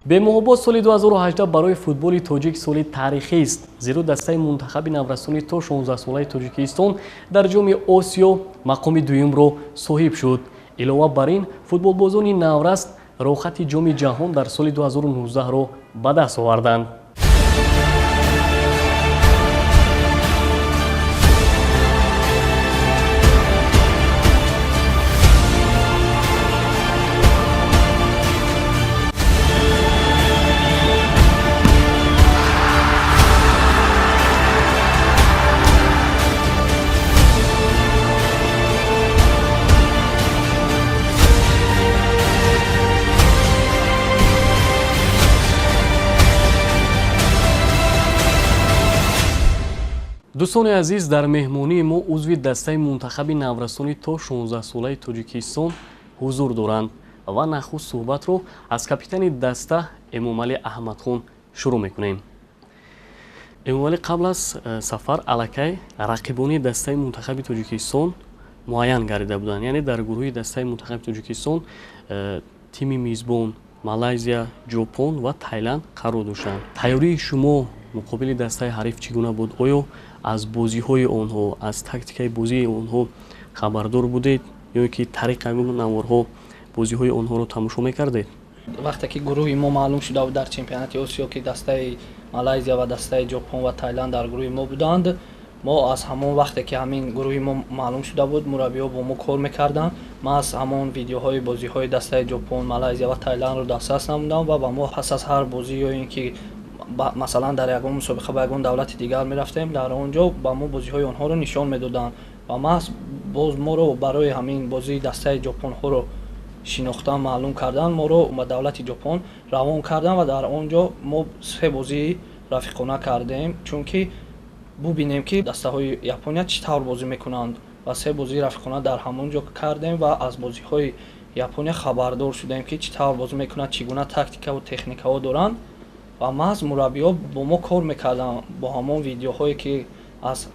Бемуҳобот соли 2018 барои футболи тоҷик соли таърихист, зеро дастаи мунтахаби наврасони то 16-солаи Тоҷикистон дар ҷоми Осиё мақоми дуюмро соҳиб шуд. Илова бар ин, футболбозони навраст роҳхати ҷоми ҷаҳон дар соли 2019-ро ба даст оварданд. Дӯстони азиз, дар меҳмонии мо узви дастаи мунтахаби наврасони то 16-солаи Тоҷикистон ҳузур доранд ва нахуст суҳбатро аз капитани даста Эмомалӣ Аҳмадхон шурӯъ мекунем. Эмомалӣ, қабл аз сафар аллакай рақибони дастаи мунтахаби Тоҷикистон муайян гардида буданд. Яъне дар гурӯҳи дастаи мунтахаби Тоҷикистон тими мизбон Малайзия, Ҷопон ва Тайланд қарор доштанд. Тайёрии шумо муқобили дастаи ҳариф чӣ гуна буд? Оё аз бозиҳои онҳо, аз тактикаи бозии онҳо хабардор будед ё ки тариқи ҳамин наворҳо бозиҳои онҳоро тамошо мекардед? Вақте ки гурӯҳи мо маълум шуда буд дар чемпионати Осиё, ки дастаи Малайзия ва дастаи Ҷопон ва Тайланд дар гурӯҳи мо буданд, мо аз ҳамон вақте ки ҳамин гурӯҳи мо маълум шуда буд, мураббиҳо бо мо кор мекарданд. Ман аз ҳамон видеоҳои бозиҳои дастаи Ҷопон, Малайзия ва Тайландро дастрас намудам ва ба мо пас аз ҳар бозӣ ё ин ки масалан дар ягон мусобиқа ба ягон давлати дигар мерафтем, дар он ҷо ба мо бозиҳои онҳоро нишон медоданд ва маҳз боз моро барои ҳамин бозии дастаи ҷопонҳоро шинохтан, маълум кардан, моро ба давлати Ҷопон равон карданд ва дар он ҷо мо се бозии рафиқона кардем, чунки бубинем, ки дастаҳои Япония чӣ тавр бозӣ мекунанд, ва се бозии рафиқона дар ҳамон ҷо кардем ва аз бозиҳои Япония хабардор шудем, ки чӣ тавр бозӣ мекунанд, чӣ гуна тактикаву техникаҳо доранд. Ва маҳз мураббиҳо бо мо кор мекарданд бо ҳамон видеоҳое, ки аз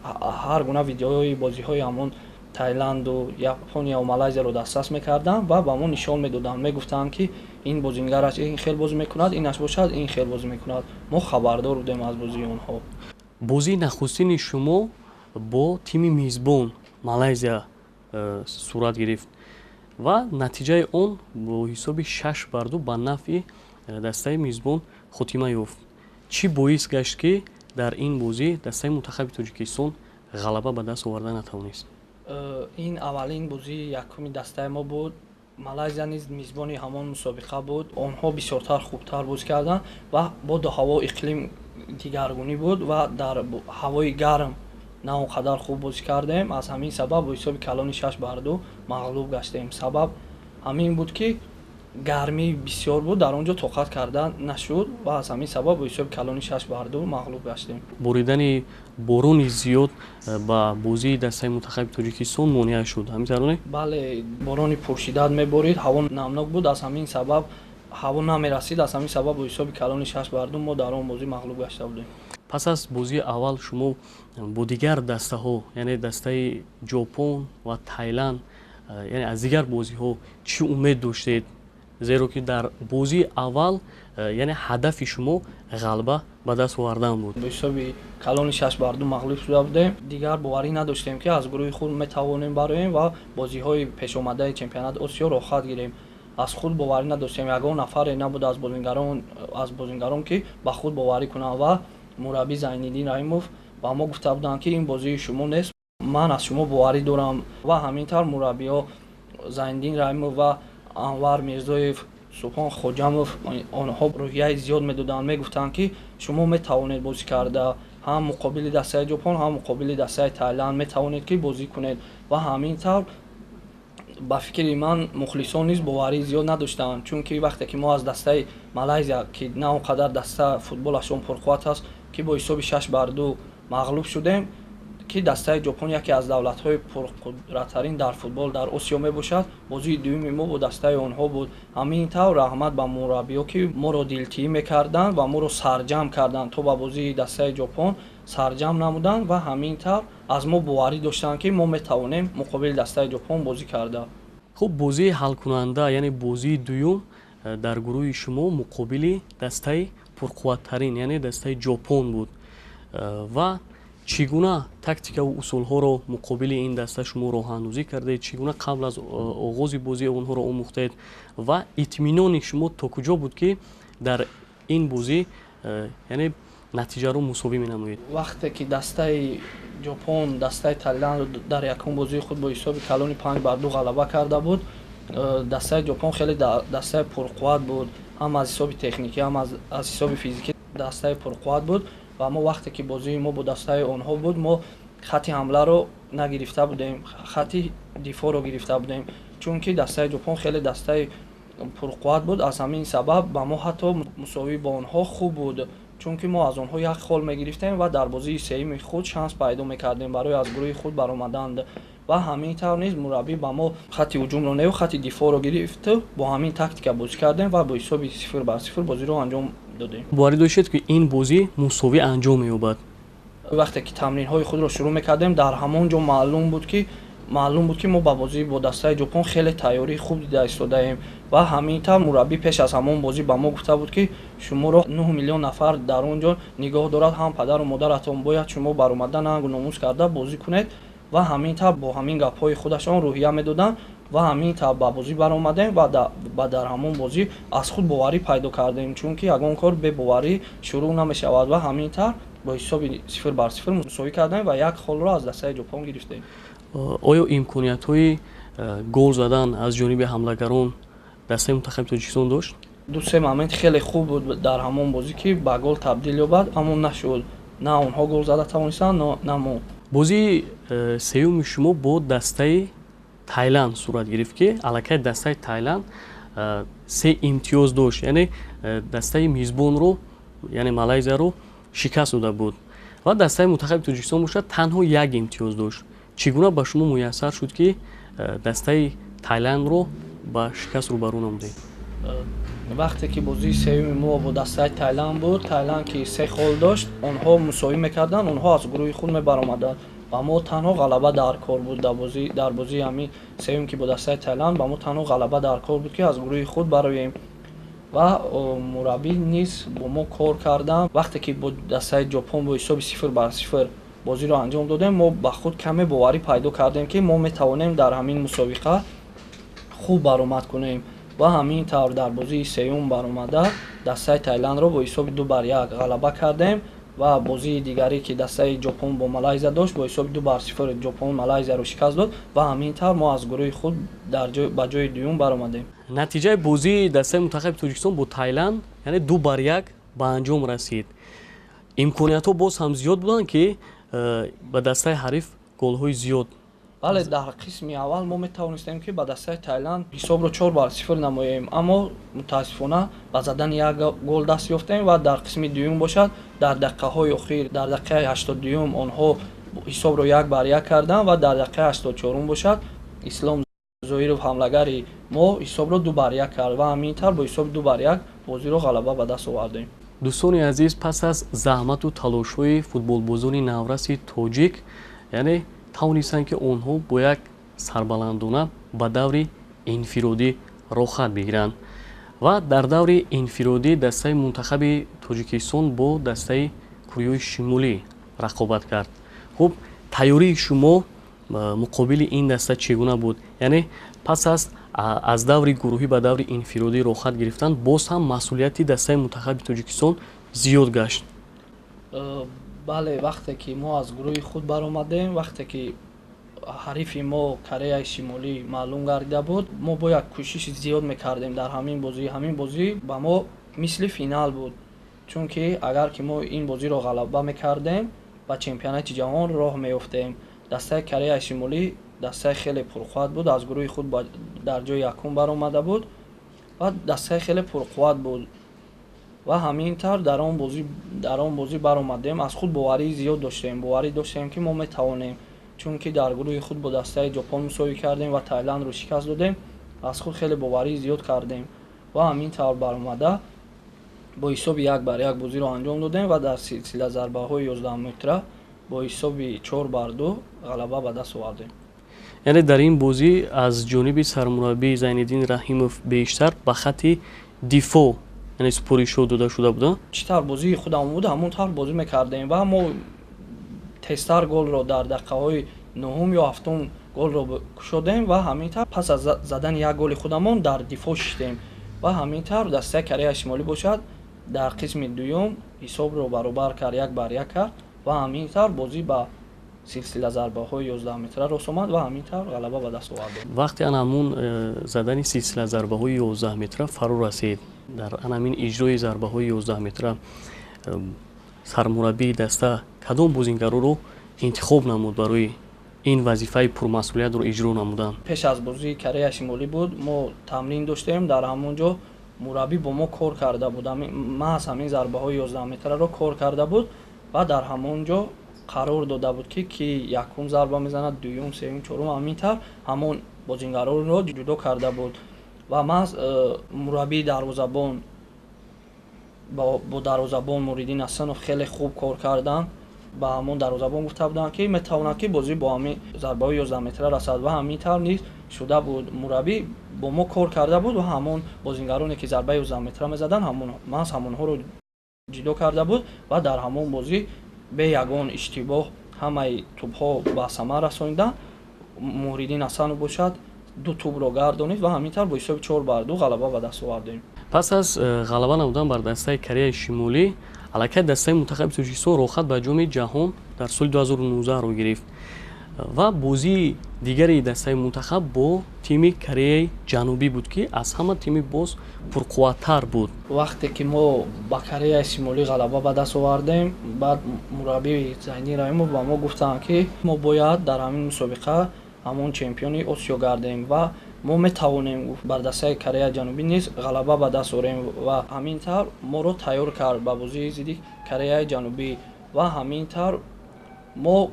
ҳар гуна видеоҳои бозиҳои ҳамон Тайланду Японияву Малайзияро дастрас мекарданд ва ба мо нишон медоданд, мегуфтанд, ки ин бозингараш ин хел бозӣ мекунад, инаш бошад ин хел бозӣ мекунад. Мо хабардор будем аз бозии онҳо. Бозии нахустини шумо бо тими мизбон Малайзия сурат гирифт ва натиҷаи он бо ҳисоби 6-2 ба нафъи дастаи мизбон хотима ёфт. Чӣ боис гашт, ки дар ин бозӣ дастаи мунтахаби Тоҷикистон ғалаба ба даст оварда натавонист? Ин аввалин бозии якуми дастаи мо буд. Малайзия низ мизбони ҳамон мусобиқа буд. Онҳо бисёртар хубтар бозӣ карданд ва боду ҳаво, иқлим дигаргунӣ буд ва дар ҳавои гарм на он қадар хуб бозӣ кардем. Аз ҳамин сабаб бо ҳисоби калони 6-2 мағлуб гаштем. Сабаб ҳамин буд, ки гармӣ бисёр буд, дар он ҷо тоқат карда нашуд ва аз ҳамин сабаб бо ҳисоби калони 6-2 мағлуб гаштем. Боридани борони зиёд ба бозии дастаи мунтахаби Тоҷикистон монеа шуд, ҳамин тавр не? Бале, борони пуршиддат меборид, ҳаво намнок буд, аз ҳамин сабаб ҳаво намерасид. Аз ҳамин сабаб бо ҳисоби калони 6-2 мо дар он бозӣ мағлуб гашта будем. Пас аз бозии аввал шумо бо дигар дастаҳо, яъне дастаи Ҷопон ва Тайланд, яъне аз дигар бозиҳо чӣ умед доштед? Зеро ки дар бозии аввал яъне ҳадафи шумо ғалаба ба даст овардан буд. Бо ҳисоби калони 6-2 мағлуб шуда будем, дигар боварӣ надоштем, ки аз гурӯҳи худ метавонем бароем ва бозиҳои пешомадаи чемпионати Осиё роҳхат гирем. Аз худ боварӣ надоштем, ягон нафаре набуд аз бозингарон, ки ба худ боварӣ кунанд. Ва мураббӣ Зайниддин Раҳимов ба мо гуфта буданд, ки ин бозии шумо нест, ман аз шумо боварӣ дорам. Ва ҳамин тавр мураббиҳо Зайниддин Раҳимов ва Анвар Мирзоев, Субҳон Хоҷамов, онҳо рӯҳияи зиёд медоданд, мегуфтанд, ки шумо метавонед бозӣ карда, ҳам муқобили дастаи Ҷопон, ҳам муқобили дастаи Тайланд метавонед, ки бозӣ кунед. Ва ҳамин тавр, ба фикри ман, мухлисон низ боварии зиёд надоштанд, чунки вақте ки мо аз дастаи Малайзия, ки на он қадар даста футболашон пурқувват аст, ки бо ҳисоби 6-2 мағлуб шудем, ки дастаи Ҷопон яке аз давлатҳои пурқудраттарин дар футбол дар Осиё мебошад. Бозии дуюми мо бо дастаи онҳо буд. Ҳамин тавр раҳмат ба мураббиҳо, ки моро дилтиҳӣ мекарданд ва моро сарҷамъ карданд, то ба бозии дастаи Ҷопон сарҷамъ намуданд ва ҳамин тавр аз мо боварӣ доштанд, ки мо метавонем муқобили дастаи Ҷопон бозӣ карда. Хуб, бозии ҳалкунанда, яъне бозии дуюм. Дар гурӯҳи шумо муқобили дастаи пурқувваттарин, яъне дастаи Ҷопон буд. Ва чӣ гуна тактикаву усулҳоро муқобили ин даста шумо роҳандозӣ кардед, чӣ гуна қабл аз оғози бозӣ онҳоро омӯхтед ва итминони шумо то куҷо буд, ки дар ин бозӣ, яъне, натиҷаро мусовӣ менамоед? Вақте ки дастаи Ҷопон дастаи Тайландро дар якум бозии худ бо ҳисоби калони 5-2 ғалаба карда буд, дастаи Ҷопон хеле дастаи пурқувват буд, ҳам аз ҳисоби техникӣ, ҳам аз ҳисоби физикӣ дастаи пурқувват буд. Ва мо, вақте ки бозии мо бо дастаи онҳо буд, мо хатти ҳамларо нагирифта будем, хатти дифоъро гирифта будем, чунки дастаи Ҷопон хеле дастаи пурқувват буд. Аз ҳамин сабаб ба мо ҳатто мусовӣ бо онҳо хуб буд, чунки мо аз онҳо як хол мегирифтем ва дар бозии сеюми худ шанс пайдо мекардем барои аз гурӯҳи худ баромадан. Ва ҳамин тавр низ мураббӣ ба мо хатти ҳуҷумро не, хатти дифоъро гирифт. Бо ҳамин тактика бозӣ кардем ва бо ҳисоби 0-0 бозиро анҷом додем. Боварӣ доштед, ки ин бозӣ мусовӣ анҷом меёбад? Вақте ки тамринҳои худро шурӯъ мекардем, дар ҳамон ҷо маълум буд, ки мо ба бозӣ бо дастаи Ҷопон хеле тайёрии хуб дида истодаем. Ва ҳамин тавр мураббӣ пеш аз ҳамон бозӣ ба мо гуфта буд, ки шуморо 9 миллион нафар дар он ҷо нигоҳ дорад, ҳам падару модаратон, бояд шумо баромада нангу номус карда бозӣ кунед. Ва ҳамин тавр бо ҳамин гапҳои худашон рӯҳия медоданд ва ҳамин тавр ба бозӣ баромадем ва дар ҳамон бозӣ аз худ боварӣ пайдо кардем, чунки ягон кор бебоварӣ шурӯъ намешавад. Ва ҳамин тавр бо ҳисоби 0-0 мусовӣ кардем ва як холро аз дастаи Ҷопон гирифтем. Оё имкониятҳои гол задан аз ҷониби ҳамлагарон дастаи мунтахаби Тоҷикистон дошт? Ду се момент хеле хуб буд дар ҳамон бозӣ, ки ба гол табдил ёбад, аммо нашуд. На онҳо гол зада тавонистанд, на мо. Бозии сеюми шумо бо дастаи Тайланд сурат гирифт, ки аллакай дастаи Тайланд се имтиёз дошт, яъне дастаи мизбонро, яъне Малайзияро шикаст дода буд, ва дастаи мунтахаби Тоҷикистон бошад, танҳо як имтиёз дошт. Чӣ гуна ба шумо муяссар шуд, ки дастаи Тайландро ба шикаст рӯбарӯ намудед? Вақте ки бозии сеюми мо бо дастаи Тайланд буд, Тайланд ки се хол дошт, онҳо мусовӣ мекарданд, онҳо аз гурӯҳи худ мебаромаданд. Ба мо танҳо ғалаба дар кор буд дар бозии ҳамин сеюм, ки бо дастаи Тайланд, ба мо танҳо ғалаба дар кор буд, ки аз гурӯҳи худ бароем. Ва мураббӣ низ бо мо кор карданд. Вақте ки бо дастаи Ҷопон бо ҳисоби 0-0 бозиро анҷом додем, мо ба худ каме боварӣ пайдо кардем, ки мо метавонем дар ҳамин мусобиқа хуб баромад кунем. Ва ҳамин тавр дар бозии сеюм баромада, дастаи Тайландро бо ҳисоби 2-1 ғалаба кардем. Ва бозии дигарӣ, ки дастаи Ҷопон бо Малайзия дошт, бо ҳисоби 2-0 Ҷопон Малайзияро шикаст дод. Ва ҳамин тавр мо аз гурӯҳи худ ба ҷои дуюм баромадем. Натиҷаи бозии дастаи мунтахаби Тоҷикистон бо Тайланд, яъне, 2-1 ба анҷом расид. Имкониятҳо боз ҳам зиёд буданд, ки ба дастаи ҳариф голҳои зиёд Бале, дар қисми аввал мо метавонистем, ки ба дастаи Тайланд ҳисобро 4-0 намоем, аммо мутаассифона ба задани як гол даст ёфтем. Ва дар қисми дуюм бошад, дар дақиқаҳои охир, дар дақиқаи 82-юм онҳо ҳисобро 1-1 карданд ва дар дақиқаи 84-ум бошад, Ислом Зоиров, ҳамлагари мо, ҳисобро 2-1 кард. Ва ҳамин тавр бо ҳисоби 2-1 бозиро ғалаба ба даст овардем. Дӯстони азиз, пас аз заҳмату талошҳои футболбозони навраси тоҷик, яъне, тавонистанд, ки онҳо бо як сарбаландона ба даври инфиродӣ роҳхат бигиранд. Ва дар даври инфиродӣ дастаи мунтахаби Тоҷикистон бо дастаи Кореяи Шимолӣ рақобат кард. Хуб, тайёрии шумо муқобили ин даста чӣ гуна буд? Яъне, пас аз даври гурӯҳӣ ба даври инфиродӣ роҳхат гирифтан, боз ҳам масъулияти дастаи мунтахаби Тоҷикистон зиёд гашт. Бале, вақте ки мо аз гурӯҳи худ баромадем, вақте ки ҳарифи мо Кореяи Шимолӣ маълум гардида буд, мо бояд кӯшиши зиёд мекардем дар ҳамин бозӣ. Ҳамин бозӣ ба мо мисли финал буд, чунки агар ки мо ин бозиро ғалаба мекардем, ба чемпионати ҷаҳон роҳ меёфтем. Дастаи Кореяи Шимолӣ дастаи хеле пурқувват буд, аз гурӯҳи худ дар ҷои якум баромада буд ва дастаи хеле пурқувват буд. Ва ҳамин тавр дар он бозӣ баромадем, аз худ боварии зиёд доштем, боварӣ доштем, ки мо метавонем, чунки дар гурӯҳи худ бо дастаи Ҷопон мусовӣ кардем ва Тайландро шикаст додем. Аз худ хеле боварии зиёд кардем ва ҳамин тавр баромада, бо ҳисоби 1-1 бозиро анҷом додем ва дар силсила зарбаҳои 11 метра бо ҳисоби 4-2 ғалаба ба даст овардем. Яъне, дар ин бозӣ аз ҷониби сармураббӣ Зайниддин Раҳимов бештар ба хатти Дифоъ, яъне супоришҳо дода шуда буда? Чӣ тавр бозии худамон буд, ҳамон тавр бозӣ мекардем ва мо тезтар голро дар дақиқаҳои нуҳум ё ҳафтум голро кушодем ва ҳамин тавр пас аз задани як голи худамон дар дифоъ шиштем. Ва ҳамин тавр дастаи Кореяи Шимолӣ бошад, дар қисми дуюм ҳисобро баробар кард, 1-1 кард ва ҳамин тавр бозӣ ба силсила зарбаҳои 11 метра рост омад ва ҳамин тавр ғалаба ба даст овардем. Вақте ана ҳамун задани силсила зарбаҳои 11 метра фаро расид, дар ана ҳамин иҷрои зарбаҳои 11 метра сармураббии даста кадом бозингароро интихоб намуд барои ин вазифаи пурмасъулиятро иҷро намудан? Пеш аз бозии Кореяи Шимолӣ буд, мо тамрин доштем. Дар ҳамон ҷо мураббӣ бо мо кор карда буд, маҳз ҳамин зарбаҳои 11 метраро кор карда буд ва дар ҳамон ҷо қарор дода буд, ки якум зарба мезанад, дуюм, сеюм, чорум. Ҳамин тавр ҳамон бозингаронро ҷудо карда буд ва маҳз мураббии дарвозабон бо дарвозабон Муриддин Ҳасанов хеле хуб кор карданд. Ба ҳамон дарвозабон гуфта буданд, ки метавонад, ки бозӣ бо ҳамин зарбаҳои 11 метра расад ва ҳамин тавр низ шуда буд. Мураббӣ бо мо кор карда буд ва ҳамон бозингароне, ки зарбаи 11 метра мезаданд, маҳз ҳамонҳоро ҷудо карда буд ва дар ҳамон бозӣ бе ягон иштибоҳ ҳамаи тӯбҳо ба самар расониданд. Муҳриддин Ҳасанов бошад, ду тӯбро гардонид ва ҳамин тавр бо ҳисоби 4-2 ғалаба ба даст овардем. Пас аз ғалаба намудан бар дастаи Кореяи Шимолӣ, аллакай дастаи мунтахаби Тоҷикистон роҳхат ба Ҷоми Ҷаҳон дар соли 2019-ро гирифт ва бозии дигари дастаи мунтахаб бо тими Кореяи Ҷанубӣ буд, ки аз ҳама тими боз пурқувваттар буд. Вақте ки мо ба Кореяи Шимолӣ ғалаба ба даст овардем, баъд мураббии Зайни Раҳимов ба мо гуфтанд, ки мо бояд дар ҳамин мусобиқа ҳамон чемпиони Осиё гардем ва мо метавонем бар дастаи Кореяи Ҷанубӣ низ ғалаба ба даст орем. Ва ҳамин тавр моро тайёр кард ба бозии зидди Кореяи Ҷанубӣ. Ва ҳамин тавр мо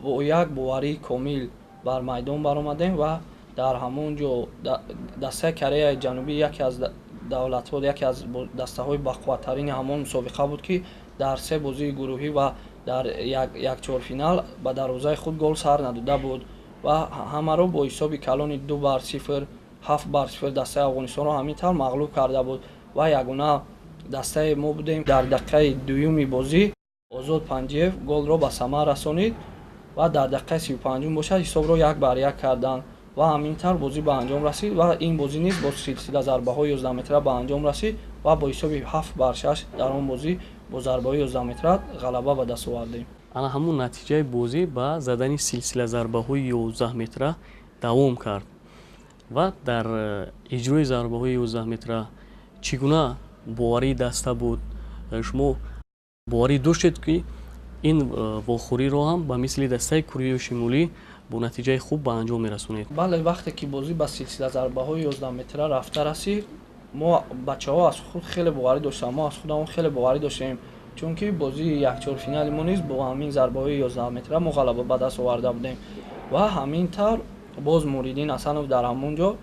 бо як боварии комил бар майдон баромадем ва дар ҳамон ҷо дастаи Кореяи Ҷанубӣ яке аз давлатҳо, яке аз дастаҳои бақувваттарини ҳамон мусобиқа буд, ки дар се бозии гурӯҳӣ ва дар якчорфинал ба дарвозаи худ гол сар надода буд ва ҳамаро бо ҳисоби калони 2-0, 7-0 дастаи Афғонистонро ҳамин тавр мағлуб карда буд. Ва ягона дастаи мо будем, дар дақиқаи дуюми бозӣ Озод Панҷиев голро ба самар расонид ва дар дақиқаи 35-ум бошад, ҳисобро 1-1 карданд ва ҳамин тавр бозӣ ба анҷом расид. Ва ин бозӣ низ бо силсила зарбаҳои 11 метра ба анҷом расид ва бо ҳисоби 7-6 дар он бозӣ бо зарбаҳои 11 метра ғалаба ба даст овардем. Ана ҳамун натиҷаи бозӣ ба задани силсила зарбаҳои 11 метра давом кард ва дар иҷрои зарбаҳои 11 метра чӣ гуна боварии даста буд? Шумо боварӣ доштед, ки ин вохӯриро ҳам ба мисли дастаи Кореяи Шимолӣ бо натиҷаи хуб ба анҷом мерасонед? Бале, вақте ки бозӣ ба силсила зарбаҳои 11 метра рафта расид, мо бачаҳо аз худ хеле боварӣ доштем, мо аз худамон хеле боварӣ доштем, чунки бозии якчорфинали мо низ бо ҳамин зарбаҳои 11 метра мо ғалаба ба даст оварда будем. Ва ҳамин тавр боз Муриддин Ҳасанов дар ҳамон ҷо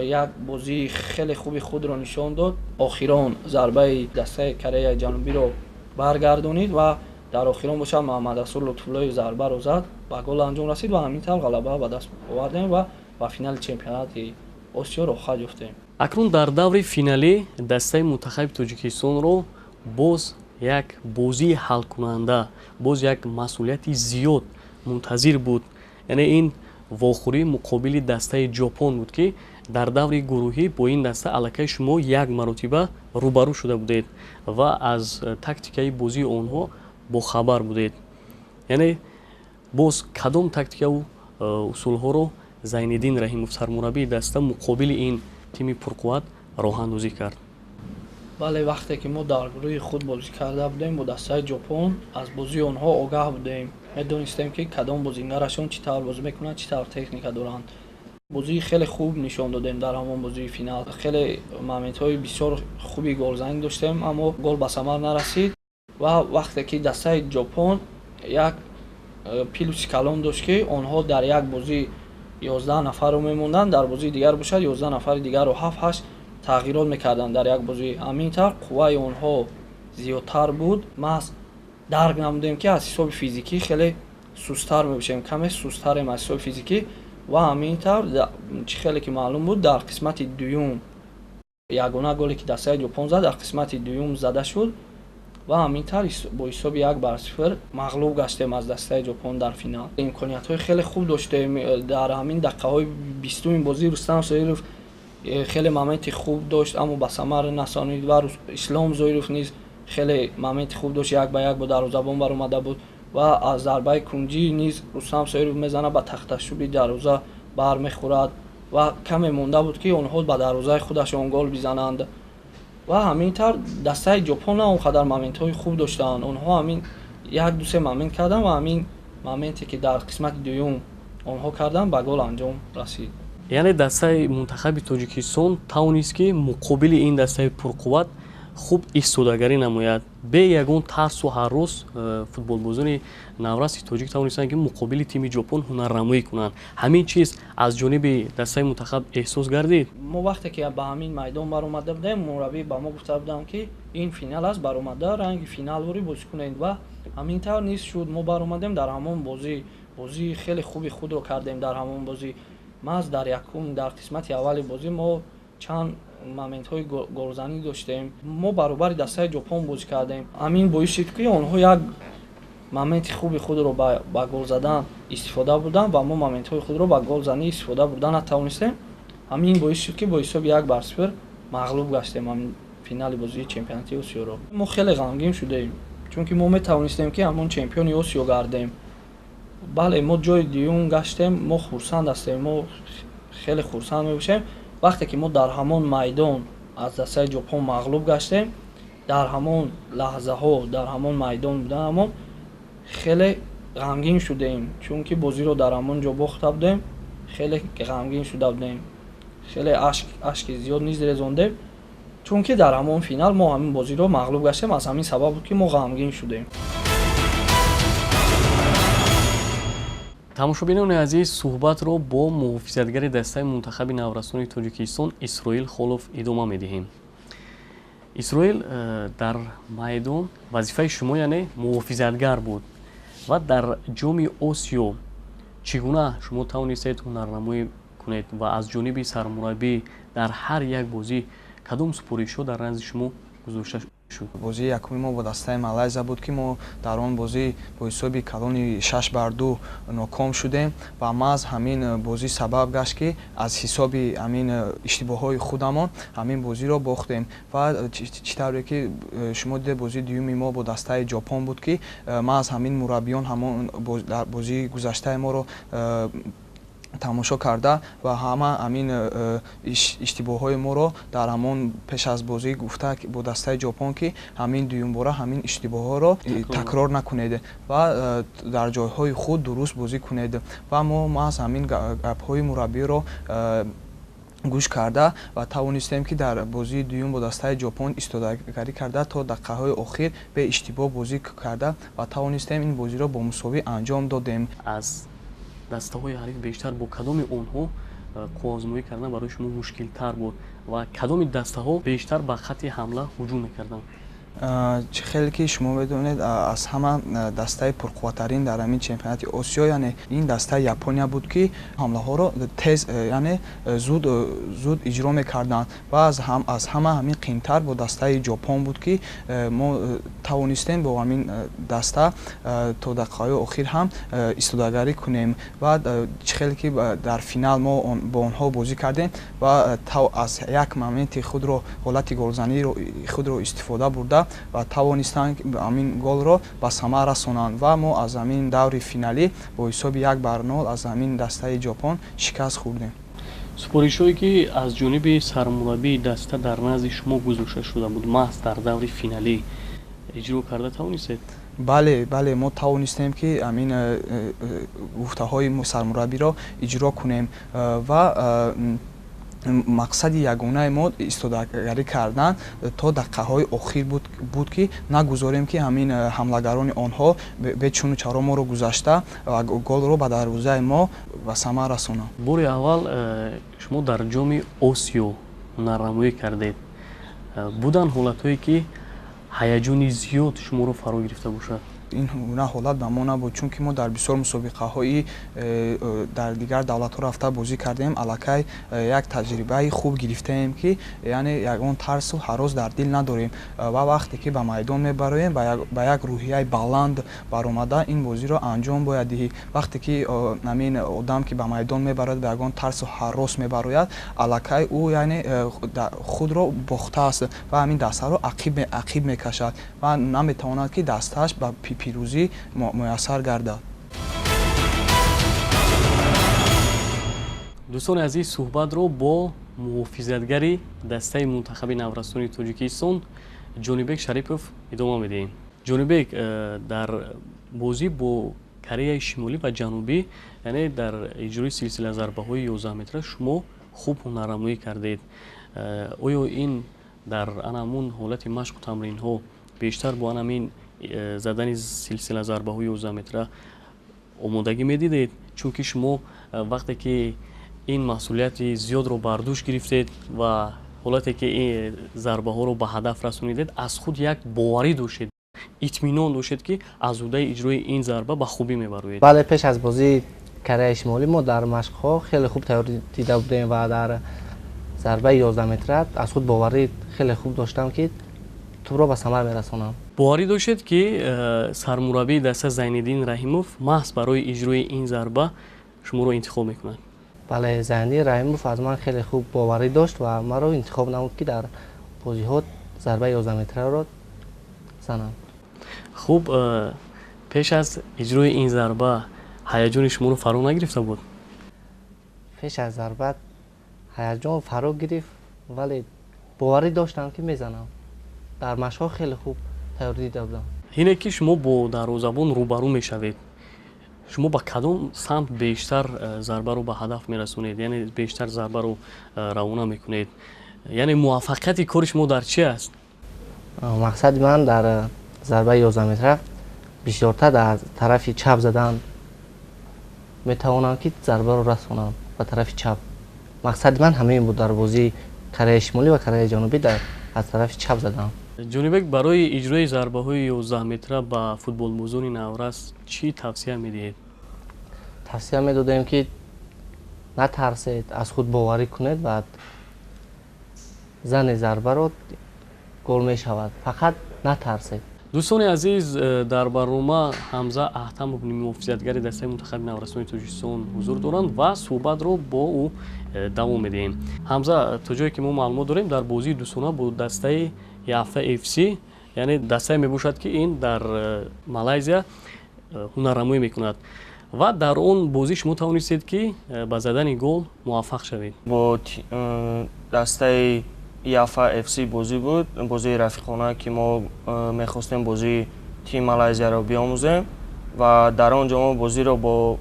як бозии хеле хуби худро нишон дод. Охирон зарбаи дастаи Кореяи Ҷанубиро баргардонид ва дар охирон бошад, Муҳаммадрасул Лутфуллоев зарбаро зад, ба гол анҷом расид ва ҳамин тавр ғалаба ба даст овардем ва ба финали чемпионати Осиё роҳхат ёфтем. Акнун дар даври финалӣ дастаи мунтахаби Тоҷикистонро боз як бозии ҳалкунанда, боз як масъулияти зиёд мунтазир буд. Яъне ин вохӯрӣ муқобили дастаи Ҷопон буд, ки дар даври гурӯҳӣ бо ин даста аллакай шумо як маротиба рӯбарӯ шуда будед ва аз тактикаи бозии онҳо бохабар будед. Яъне боз кадом тактикаву усулҳоро Зайниддин Раҳимов, сармураббии даста, муқобили ин тими пурқувват роҳандозӣ кард? Бале, вақте ки мо дар гурӯҳи худ бозӣ карда будем бо дастаи Ҷопон, аз бозии онҳо огаҳ будем, медонистем, ки кадом бозингарашон чӣ тавр бозӣ мекунанд, чӣ тавр техника доранд. Бозии хеле хуб нишон додем дар ҳамон бозии финал. Хеле моментҳои бисёр хуби голзанӣ доштем, аммо гол ба самар нарасид. Ва вақте ки дастаи Ҷопон як плюси калон дошт, ки онҳо дар як бозӣ 11 нафарро мемонданд, дар бозии дигар бошад, 11 нафари дигарро, ҳафт ҳашт тағйирот мекарданд дар як бозӣ. Ҳамин тавр қувваи онҳо зиёдтар буд. Маҳз дарк намудем, ки аз ҳисоби физикӣ хеле сусттар мебошем, каме сусттарем аз ҳисоби физикӣ. Ва ҳамин тавр, чӣ хеле ки маълум буд, дар қисмати дуюм. Ягона голе ки дастаи Ҷопон зад, дар қисмати дуюм зада шуд ва ҳамин тавр бо ҳисоби 1-0 мағлуб гаштем аз дастаи Ҷопон дар финал. Имкониятҳои хеле хуб доштем. Дар ҳамин дақиқаҳои 20-уми бозӣ Рустам Соиров хеле моменти хуб дошт, аммо ба самар насонид ва Ислом Зоиров низ хеле моменти хуб дошт, 1-1 бо дарвозабон баромада буд ва аз зарбаи кунҷӣ низ Рустам Соиров мезанад, ба тахташӯби дарвоза бармехӯрад ва каме монда буд, ки онҳо ба дарвозаи худашон гол бизананд. Ва ҳамин тавр дастаи Ҷопон на он қадар моментҳои хуб доштанд. Онҳо ҳамин 1-2-3 момент карданд ва ҳамин моменте ки дар қисмати дуюм онҳо карданд, ба гол анҷом расид. Яъне дастаи мунтахаби Тоҷикистон тавонист, ки муқобили ин дастаи пурқувват хуб истодагарӣ намояд. Бе ягон тарсу ҳаррӯз футболбозони навраси тоҷик тавонистанд, ки муқобили тими Ҷопон ҳунарнамоӣ кунанд. Ҳамин чиз аз ҷониби дастаи мунтахаб эҳсос гардид? Мо вақте ки ба ҳамин майдон баромада будем, мураббӣ ба мо гуфта буданд, ки ин финал аст, баромада ранги финалворӣ бозӣ кунед ва ҳамин тавр низ шуд. Мо баромадем дар ҳамон бозӣ, бозии хеле хуби худро кардем дар ҳамон бозӣ. Маҳз дар якум, дар қисмати аввали бозӣ мо чанд моментҳои голзанӣ доштем. Мо баробари дастаи Ҷопон бозӣ кардем. Ҳамин боис шуд, ки онҳо як моменти хуби худро ба гол задан истифода бурданд ва мо моментҳои худро ба голзанӣ истифода бурда натавонистем. Ҳамин боис шуд, ки бо ҳисоби 1-0 мағлуб гаштем ҳамин финали бозии чемпионати Осиёро. Мо хеле ғамгин шудем, чунки мо метавонистем, ки ҳамон чемпиони Осиё гардем. Бале, мо ҷои дуюм гаштем, мо хурсанд ҳастем, мо хеле хурсанд мебошем. Вақте ки мо дар ҳамон майдон аз дастаи Ҷопон мағлуб гаштем, дар ҳамон лаҳзаҳо, дар ҳамон майдон буданамон хеле ғамгин шудем, чунки бозиро дар ҳамон ҷо бохта будем, хеле ғамгин шуда будем, хеле ашки зиёд низ резондем, чунки дар ҳамон финал мо ҳамин бозиро мағлуб гаштем. Аз ҳамин сабаб буд, ки мо ғамгин шудем. Тамошобинони азиз, суҳбатро бо муҳофизатгари дастаи мунтахаби наврасони Тоҷикистон Исроил Холов идома медиҳем. Исроил, дар майдон вазифаи шумо яъне муҳофизатгар буд ва дар Ҷоми Осиё чӣ гуна шумо тавонистед ҳунарнамоӣ кунед ва аз ҷониби сармураббӣ дар ҳар як бозӣ кадом супоришҳо дар назди шумо гузошта шуд? Бозии якуми мо бо дастаи Малайзия буд, ки мо дар он бозӣ бо ҳисоби калони 6-2 ноком шудем ва маҳз ҳамин бозӣ сабаб гашт, ки аз ҳисоби ҳамин иштибоҳҳои худамон ҳамин бозиро бохтем. Ва чӣ тавре ки шумо дидед, бозии дуюми мо бо дастаи Ҷопон буд, ки маҳз ҳамин мураббиён ҳамон дар бозии гузаштаи моро тамошо карда ва ҳама ҳамин иштибоҳҳои моро дар ҳамон пеш аз бозӣ гуфта бо дастаи Ҷопон, ки ҳамин дуюмбора ҳамин иштибоҳҳоро такрор накунед ва дар ҷойҳои худ дуруст бозӣ кунед. Ва мо маҳз ҳамин гапҳои мураббиро гӯш карда ва тавонистем, ки дар бозии дуюм бо дастаи Ҷопон истодагарӣ карда, то дақиқаҳои охир беиштибоҳ бозӣ карда ва тавонистем ин бозиро бо мусовӣ анҷом додем. Аз дастаҳои ҳариф бештар бо кадоми онҳо қувваозмоӣ кардан барои шумо мушкилтар буд ва кадоми дастаҳо бештар ба хатти ҳамла ҳуҷум мекарданд? Чӣ хеле ки шумо медонед, аз ҳама дастаи пурқувваттарин дар ҳамин чемпионати Осиё, яъне ин дастаи Япония буд, ки ҳамлаҳоро тез, яъне зуд зуд иҷро мекарданд. Ва аз ҳама ҳамин қиинтар бо дастаи Ҷопон буд, ки мо тавонистем бо ҳамин даста то дақиқаҳои охир ҳам истодагарӣ кунем. Ва чӣ хеле ки дар финал мо бо онҳо бозӣ кардем ва аз як моменти худро, ҳолати голзаниро худро истифода бурда ва тавонистанд ҳамин голро ба самар расонанд ва мо аз ҳамин даври финалӣ бо ҳисоби 1-0 аз ҳамин дастаи Ҷопон шикаст хӯрдем. Супоришҳое, ки аз ҷониби сармураббии даста дар назди шумо гузошта шуда буд, маҳз дар даври финалӣ иҷро карда тавонистед? Бале, бале, мо тавонистем, ки ҳамин гуфтаҳои сармураббиро иҷро кунем ва мақсади ягонаи мо истодагарӣ кардан то дақиқаҳои охир буд, ки нагузорем, ки ҳамин ҳамлагарони онҳо бечуну чаро моро гузашта ва голро ба дарвозаи мо ба самар расонанд. Бори аввал шумо дар Ҷоми Осиё ҳунарнамоӣ кардед. Буданд ҳолатҳое, ки ҳаяҷони зиёд шуморо фаро гирифта бошад? Ин гуна ҳолат ба мо набуд, чунки мо дар бисёр мусобиқаҳои дар дигар давлатҳо рафта бозӣ кардем, аллакай як таҷрибаи хуб гирифтаем, ки яъне ягон тарсу ҳарос дар дил надорем ва вақте ки ба майдон мебароем, ба як рӯҳияи баланд баромада ин бозиро анҷом бояд диҳӣ. Вақте ки ҳамин одам ки ба майдон мебарояд, ба ягон тарсу ҳарос мебарояд, аллакай ӯ яъне худро бохтааст ва ҳамин дастаро ақиб мекашад ва наметавонад, ки дастааш ба пирӯзӣ муяссар гардад. Дӯстони азиз, суҳбатро бо муҳофизатгари дастаи мунтахаби наврасони Тоҷикистон Ҷонибек Шарипов идома медиҳем. Ҷонибек, дар бозӣ бо Кореяи Шимолӣ ва Ҷанубӣ, яъне дар иҷрои силсила зарбаҳои 11 метра шумо хуб ҳунарнамоӣ кардед. Оё ин дар анамун ҳолати машқу тамринҳо бештар бо анамин задани силсила зарбаҳои 11 метра омодагӣ медидед? Чунки шумо вақте ки ин масъулияти зиёдро бар дӯш гирифтед ва ҳолате ки ин зарбаҳоро ба ҳадаф расонидед, аз худ як боварӣ доштед, итминон доштед, ки аз ӯҳдаи иҷрои ин зарба ба хубӣ мебароед. Бале, пеш аз бозии Кореяи Шимолӣ мо дар машқҳо хеле хуб тайёр дида будем ва дар зарбаи 11 метра аз худ боварӣ хеле хуб доштам, ки тӯбро ба самар мерасонам. Боварӣ доштед, ки сармураббии даста Зайниддин Раҳимов маҳз барои иҷрои ин зарба шуморо интихоб мекунад? Бале, Зайниддин Раҳимов аз ман хеле хуб боварӣ дошт ва маро интихоб намуд, ки дар бозиҳо зарбаи 11 метраро занам. Хуб, пеш аз иҷрои ин зарба ҳаяҷони шуморо фаро нагирифта буд? Пеш аз зарба ҳаяҷон фаро гирифт, вале боварӣ доштам, ки мезанам. Дар машқҳо хеле хуб тайёр дида будам. Ҳине ки шумо бо дарвозабон рӯбарӯ мешавед, шумо ба кадом самт бештар зарбаро ба ҳадаф мерасонед, яъне бештар зарбаро равона мекунед? Яъне муваффақияти кори шумо дар чи аст? Мақсади ман дар зарбаи 11 метра бисёртар дар тарафи чап задан метавонам, ки зарбаро расонам ба тарафи чап. Мақсади ман ҳамин буд дар бозии Кореяи Шимолӣ ва Кореяи Ҷанубӣ аз тарафи чап задам. Ҷонибек, барои иҷрои зарбаҳои 11 метра ба футболбозони наврас чӣ тавсия медиҳед? Тавсия медодем, ки натарсед, аз худ боварӣ кунед ва зани зарбаро гол мешавад. Фақат натарсед. Дӯстони азиз, дар барнома Ҳамза Аҳтамов, муҳофизатгари дастаи мунтахаби наврасони Тоҷикистон ҳузур доранд ва суҳбатро бо ӯ давом медиҳем. Ҳамза, то ҷое ки мо маълумот дорем, дар бозии дӯстона бо дастаи Яфа FC, яъне дастае мебошад, ки ин дар Малайзия ҳунарнамоӣ мекунад ва дар он бозӣ шумо тавонистед, ки ба задани гол муваффақ шавед. Бо дастаи Яфа FC бозӣ буд, бозии рафиқона, ки мо мехостем бозии тими Малайзияро биомӯзем ва дар он ҷо мо бозиро бо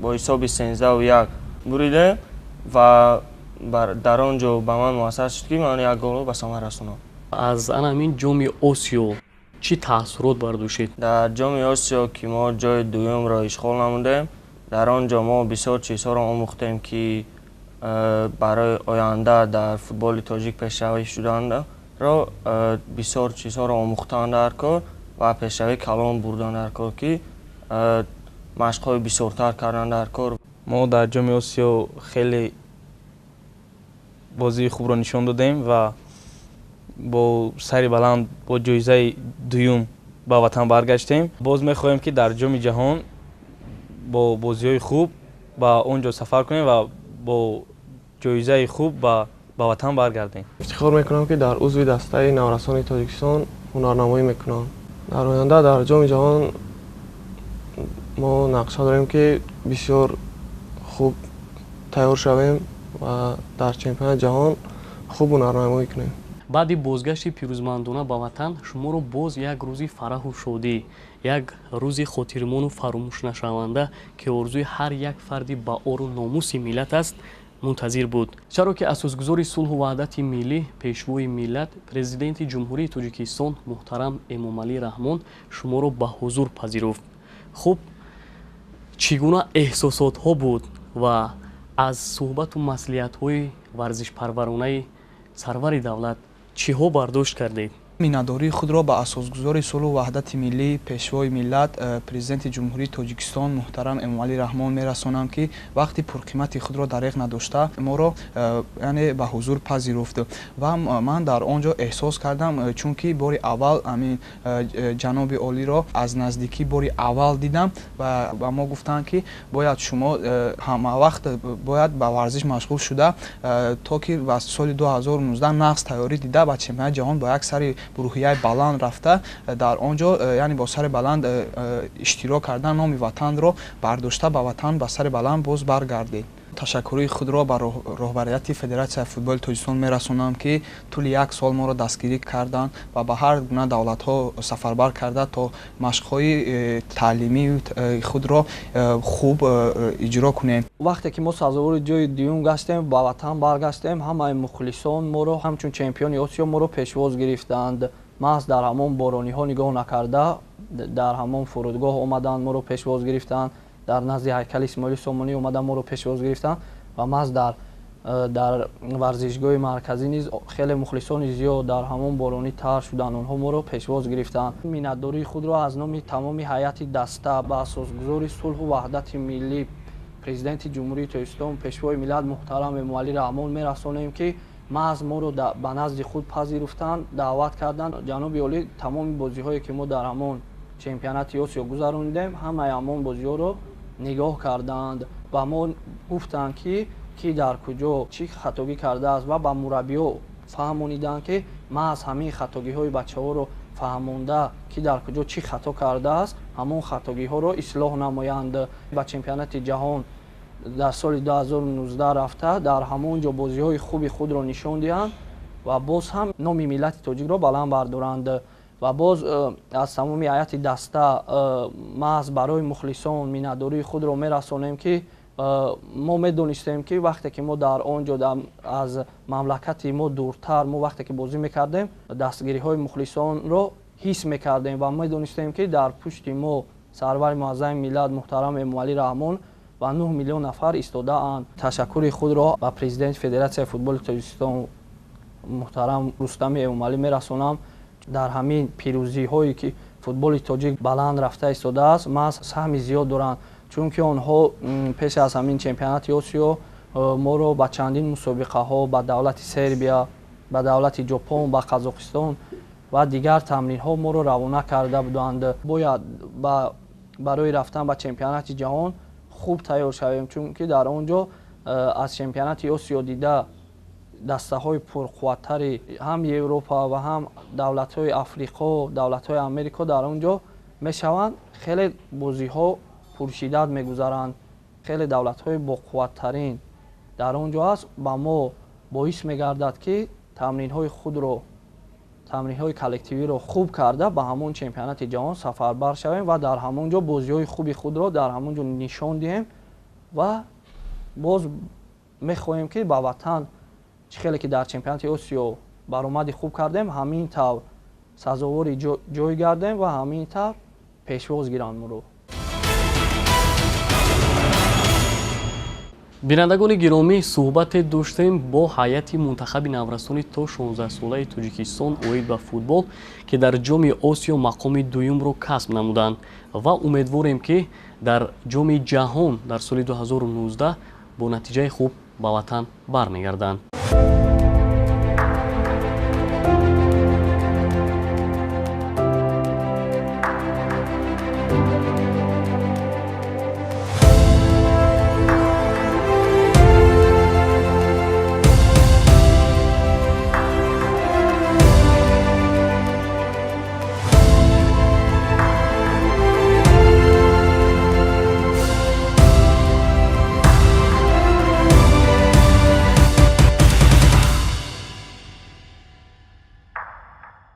ҳисоби 13-1 буридем ва дар он ҷо ба ман муассар шуд, ки ман як голро ба самар расонам. Аз ана ҳамин Ҷоми Осиё чӣ таассурот бардоштед? Дар Ҷоми Осиё, ки мо ҷои дуюмро ишғол намудем, дар он ҷо мо бисёр чизҳоро омӯхтем, ки барои оянда дар футболи тоҷик пешравӣ шуданро бисёр чизҳоро омӯхтан дар кор ва пешравии калон бурдан дар кор, ки машқҳои бисёртар кардан дар кор. Мо дар Ҷоми Осиё хеле бозии хубро нишон додем ва бо сари баланд бо ҷоизаи дуюм ба ватан баргаштем. Боз мехоҳем, ки дар Ҷоми ҷаҳон бо бозиҳои хуб ба он ҷо сафар кунем ва бо ҷоизаи хуб ба ватан баргардем. Ифтихор мекунам, ки дар узви дастаи наврасони Тоҷикистон ҳунарнамоӣ мекунам. Дар оянда дар Ҷоми ҷаҳон мо нақша дорем, ки бисёр хуб тайёр шавем ва дар чемпионати ҷаҳон хуб ҳунарнамоӣ кунем. Баъди бозгашти пирӯзмандона ба ватан шуморо боз як рӯзи фараҳу шодӣ, як рӯзи хотирмону фаромӯшнашаванда, ки орзуи ҳар як фарди баору номуси миллат аст, мунтазир буд. Чаро ки асосгузори сулҳу ваҳдати миллӣ, пешвои миллат, президенти Ҷумҳурии Тоҷикистон муҳтарам Эмомалӣ Раҳмон шуморо ба ҳузур пазируфт. Хуб, чӣ гуна эҳсосотҳо буд ва аз суҳбату маслиҳатҳои варзишпарваронаи сарвари давлат чиҳо бардошт кардед? Миннатдории худро ба асосгузори сулҳу ваҳдати миллӣ, пешвои миллат, президенти Ҷумҳурии Тоҷикистон муҳтарам Эмомалӣ Раҳмон мерасонам, ки вақти пурқимати худро дареғ надошта моро яъне ба ҳузур пазируфт ва ман дар он ҷо эҳсос кардам, чунки бори аввал ҳамин ҷаноби олиро аз наздикӣ бори аввал дидам ва ба мо гуфтанд, ки бояд шумо ҳамавақт бояд ба варзиш машғул шуда, то ки ба соли 2019 нағз тайёрӣ дида ба чемпионати ҷаҳон бо як сари рӯҳияи баланд рафта, дар он ҷо яъне бо сари баланд иштирок кардан, номи ватанро бардошта ба ватан ба сари баланд боз баргардед. Ташаккурии худро ба роҳбарияти Федератсияи футболи Тоҷикистон мерасонам, ки тӯли як сол моро дастгирӣ карданд ва ба ҳар гуна давлатҳо сафарбар карда, то машқҳои таълимии худро хуб иҷро кунем. Вақте ки мо сазовори ҷои дуюм гаштем, ба ватан баргаштем, ҳамаи мухлисон моро ҳамчун чемпиони Осиё моро пешвоз гирифтанд. Маҳз дар ҳамон борониҳо нигоҳ накарда, дар ҳамон фурудгоҳ омаданд, моро пешвоз гирифтанд. Дар назди ҳайкали Исмоили Сомонӣ омада моро пешвоз гирифтанд ва маҳз дар варзишгоҳи марказӣ низ хеле мухлисони зиёд дар ҳамон боронӣ тар шуданд, онҳо моро пешвоз гирифтанд. Миннатдории худро аз номи тамоми ҳайати даста ба асосгузори сулҳу ваҳдати миллӣ, президенти Ҷумҳурии Тоҷикистон, пешвои миллат муҳтарам Эмомалӣ Раҳмон мерасонем, ки маҳз моро ба назди худ пазируфтанд, даъват карданд. Ҷаноби олӣ тамоми бозиҳое ки мо дар ҳамон чемпионати Осиё гузаронидем, ҳамаи ҳамон бозиҳоро нигоҳ карданд, ба мо гуфтанд, ки дар куҷо чӣ хатогӣ кардааст ва ба мураббиҳо фаҳмониданд, ки маҳз ҳамин хатогиҳои бачаҳоро фаҳмонда, ки дар куҷо чӣ хато кардааст, ҳамон хатогиҳоро ислоҳ намоянд. Ба чемпионати ҷаҳон дар соли 2019 рафта, дар ҳамон ҷо бозиҳои хуби худро нишон диҳанд ва боз ҳам номи миллати тоҷикро баланд бардоранд. Ва боз аз тамоми ҳайати даста маҳз барои мухлисон миннатдории худро мерасонем, ки мо медонистем, ки вақте ки мо дар он ҷо аз мамлакати мо дуртар мо вақте ки бозӣ мекардем, дастгириҳои мухлисонро ҳис мекардем ва медонистем, ки дар пушти мо сарвари муаззами миллат муҳтарам Эмомалӣ Раҳмон ва 9 миллион нафар истодаанд. Ташаккури худро ба президенти Федератсияи футболи Тоҷикистон муҳтарам Рустами Эмомалӣ мерасонам. Дар ҳамин пирӯзиҳое ки футболи тоҷик баланд рафта истодааст, маҳз саҳми зиёд доранд, чунки онҳо пеш аз ҳамин чемпионати Осиё моро ба чандин мусобиқаҳо ба давлати Сербия, ба давлати Ҷопон, ба Қазоқистон ва дигар тамринҳо моро равона карда буданд. Бояд барои рафтан ба чемпионати ҷаҳон хуб тайёр шавем, чунки дар он ҷо аз чемпионати Осиё дида дастаҳои пурқувваттари ҳам Европа ва ҳам давлатҳои Африқо, давлатҳои Америко дар он ҷо мешаванд. Хеле бозиҳо пуршиддат мегузаранд, хеле давлатҳои боқувваттарин дар он ҷо аст. Ба мо боис мегардад, ки тамринҳои худро, тамринҳои коллективиро хуб карда ба ҳамон чемпионати ҷаҳон сафарбар шавем ва дар ҳамон ҷо бозиҳои хуби худро дар ҳамон ҷо нишон диҳем ва боз мехоҳем, ки ба ватан чӣ хеле ки дар чемпионати Осиё баромади хуб кардем, ҳамин тавр сазовори ҷой гардем ва ҳамин тавр пешвоз гиранд моро. Бинандагони гиромӣ, суҳбате доштем бо ҳайати мунтахаби наврасони то 16-солаи Тоҷикистон оид ба футбол, ки дар ҷоми Осиё мақоми дуюмро касб намуданд ва умедворем, ки дар ҷоми ҷаҳон дар соли 2019 бо натиҷаи хуб ба ватан бармегарданд.